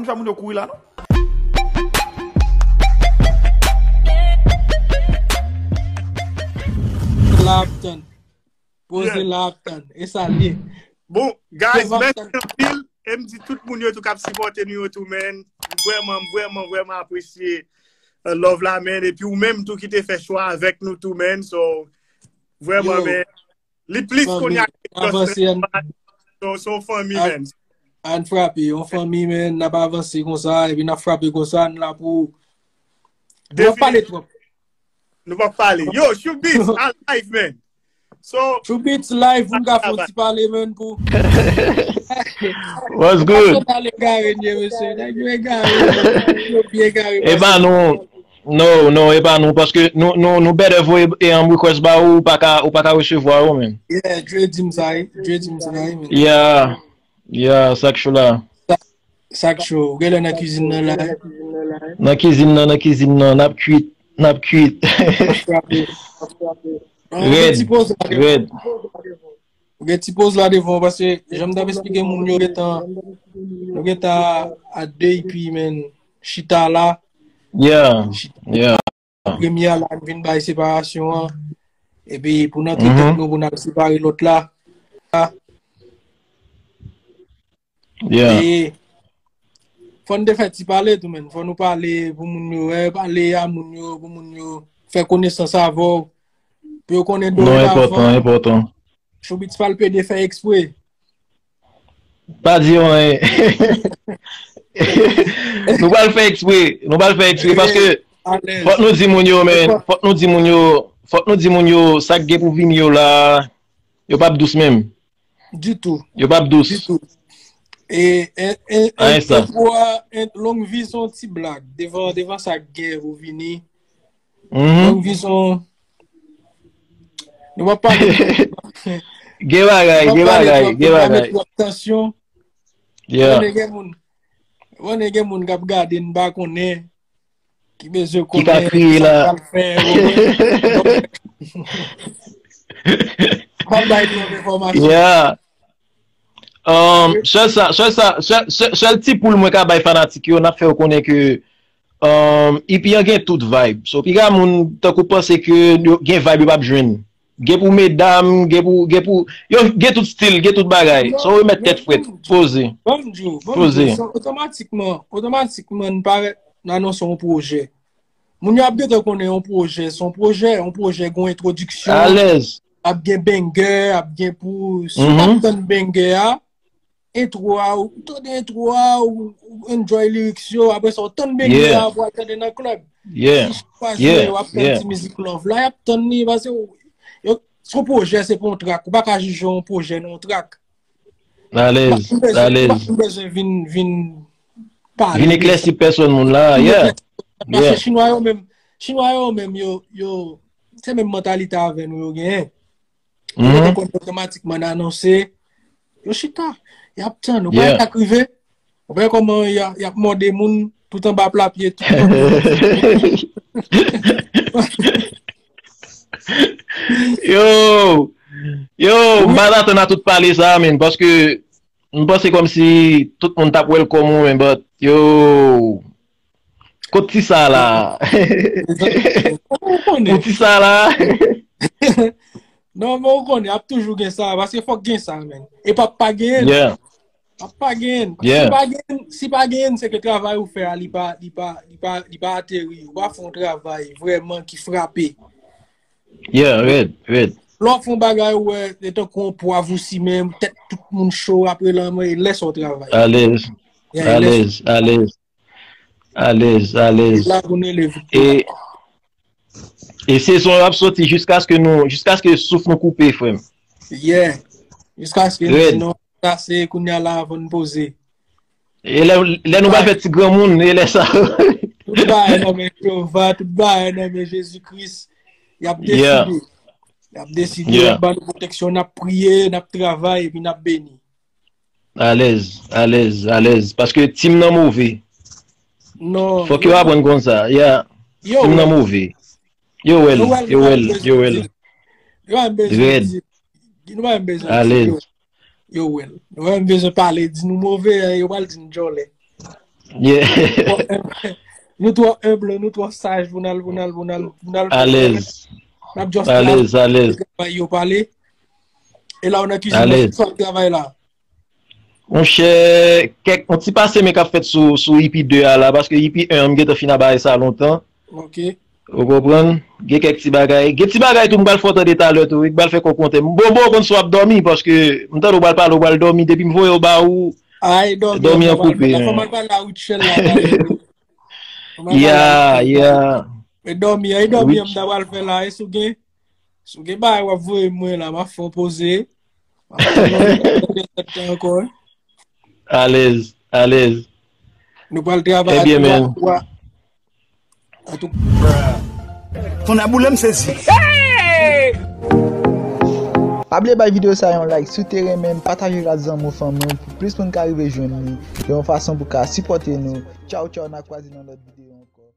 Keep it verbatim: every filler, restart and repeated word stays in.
fè moun yo kouri la, non? La ap tann. Poze la ap tann. E sa l ye. Bon, guys, mèsi anpil. E m di tout moun yo tou k ap sipòte nou yo tou, man. Vrèman, vrèman, vrèman apresye uh, love la, man. Epi ou menm tou ki te fè chwa avèk nou tou, man. So, vrèman, man. Li plis kounye a. Se yon fanmi, man. Ann frape, yon fanmi, man. N ap avanse konsa, epi n ap frape konsa, n la pou. Nou ap pale twòp. Nou p ap pale. Yo, Shook Beats, a live, man. So, Shook Beats live, pou n ka fè yon ti pale, man, pou. What's good? Pale gare, nye, mesye. Nèg yo egare, yo byen egare. E pa nou. Non, non, e pa nou, paske nou, nou, nou better voye e an request ba ou, ou pa ka, ou pa ka resevwa yo, man. Yeah, Dre di m sa, wi. Dre di m sa, wi, man. Yeah, yeah, sa k cho la. Sa k cho, ou genlè nan kizin nan la. Nan kizin nan, nan kizin nan, n ap kwit, n ap kwit. Red, red. Ou gen ti poz la devan, paske jan m t ap esplike moun yo gentan, nou gentan a de epi, men chita la. Yeah, yeah. Premye a la, n vin bay separasyon an. Epi pou n antre tèt nou, pou n al separe lòt la. Yeah. E fò n te fè ti pale tou, men. Fò nou pale pou moun yo, wè, pale a moun yo, pou moun yo fè konesans avè w. Pou yo konnen doredavan. Non, enpòtan, enpòtan. Shook Beats pa l pede fè eksprè. Pa di anyen. Nou pa l fè eksprè. Nou pa l fè eksprè paske fòk nou di moun yo, men. Fòk nou di moun yo, fòk nou di moun yo sa k gen pou vini yo la. Yo p ap dous menm. Ditou. Yo p ap dous. Ditou. E, e, e, e, e, long vi se yon ti blag. Devan, devan sa k gen pou vini. Long vi se yon. Nou pa pale. Gen bagay, gen bagay, gen bagay. Tansyon. Yeah. Gen moun. Gen moun k ap gade n pa konnen. Ki bezwen konnen sa k pral fè. Mwen bay nou enfòmasyon. Yeah. Um, sèl sa, sèl sa, sèl, sèl, sèl ti poul mwen ka bay fanatik yo, n ap fè yo konnen ke um, E P an gen tout vibe. So, piga moun tankou panse ke yo gen vibe yo p ap jwenn. Gen pou medam, gen pou, gen pou, yo gen tout stil, gen tout bagay. So, remèt tèt frèt, poze. Poze. Otomatikman, otomatikman, n parèt, n anonse yon pwojè. Moun yo ap gentan konnen yon pwojè, se yon pwojè, yon pwojè gen yon entwodiksyon. Alèz. Ap gen banger, ap gen pou, si w t ap tann banger a, entwo a, ou tande entwo a, ou enjoy lyrics yo, apre sa, ou tann banger a, pou al tande nan club. Si chak fwa jwe, w ap tann ti mizik love la, y ap tann li, paske yo, se yon pwojè, se pa yon track. Ou pa ka jije yon pwojè nan yon track. Alèz, alèz. Ou pa bezwen vin, vin pale. Vin eklèsi pèsòn moun la, yeah. Paske chinwa yo menm, chinwa yo menm, yo, yo, se menm mantalite avè nou yo genyen. Yo konn otomatikman anonse. Yo chita. Y ap tann. Ou pa wè sa k rive? Ou pa wè kòman y ap mòde moun tout anba pla pye, tout. Yo! Yo! M pa t atann a tout pale sa, men, paske m panse kòmsi tout moun t ap welcome ou, men, but, yo! Kot ti sa la? Kot ti sa la? Non, men ou konnen, ap toujou gen sa, paske fòk gen sa, men. E p ap pa genyen. Ap pa genyen. Si pa genyen, si pa genyen, se ke travay ou fè a, li pa, li pa, li pa, li pa ateri. Ou pa fè yon travay vrèman ki frape. Yeah, red, red. Lè w fè yon bagay, ou wè, se tankou yon pwav ou simen, tèt tout moun cho, apre lanmò, e lè sa w travay. Alèz. Alèz, alèz. Alèz, alèz. E la pou nou leve. E, e sezon yo ap soti jiskaske nou, jiskaske souf nou koupe, frè m. Yeah. Jiskaske nou, sinon, sa se kounye a la avan n poze. E lè, lè nou pral fè ti granmoun, e lè sa. Tout bagay nan men Jewova, tout bagay nan men Jezi Kris. Y ap deside. Y ap deside, y ap ba nou pwoteksyon, n ap priye, n ap travay, epi n ap beni. Alèz, alèz, alèz. Paske team nan move. Non. Fòk yo aprann konn sa. Yeah. Team nan move. Yo wè l, yo wè l, yo wè l. Yo pa bezwen di. Nou pa bezwen di. Alèz. Yo wè l. Nou pa bezwen pale, di nou move, yo pral di n djòlè. Yeah. Nou twò enb, nou twò saj pou n al, pou n al, pou n al, pou n al fè. Alèz. N ap just Alèz, alèz. Travay yo pale. E la w nan kizin nan, Alèz. Kisa w travay la? Monchè, kèk yon ti pase men k ap fèt sou, sou E P de a la, paske E P en an, m gentan fin a bagay sa lontan. Ok. Ou konprann? Gen kèk ti bagay. Gen ti bagay tou m pral fè w tande talè tou, wi, k pral fè kò kontan. Bon, bon, konn si w ap dòmi, paske m tande w pral pale, w pral dòmi, depi m voye w ba ou, Ay, dòmi Dòmi an an koupe, la fò hein. M al pale a Rutshelle la. Fò m al pale a Yeah, Rutshelle. Yeah. Men dòmi an, e dòmi an Rich. M ta pral fè la, e si w gen, si w gen bagay w ap voye mwen la, m ap fè w poze. M ap fè w poze ankò, hein. Alèz, alèz. Nou pral travay Ebyen, ak men. Wa. An tou Ton a boule m sezi. Pa bliye bay videyo sa yon like si w te renmen, pataje l ak zanmi w, fanmi w, pou plis moun ka rive jwenn li, yon fason pou ka sipòte nou. Tchaw, tchaw, n a kwaze nan lòt videyo ankò.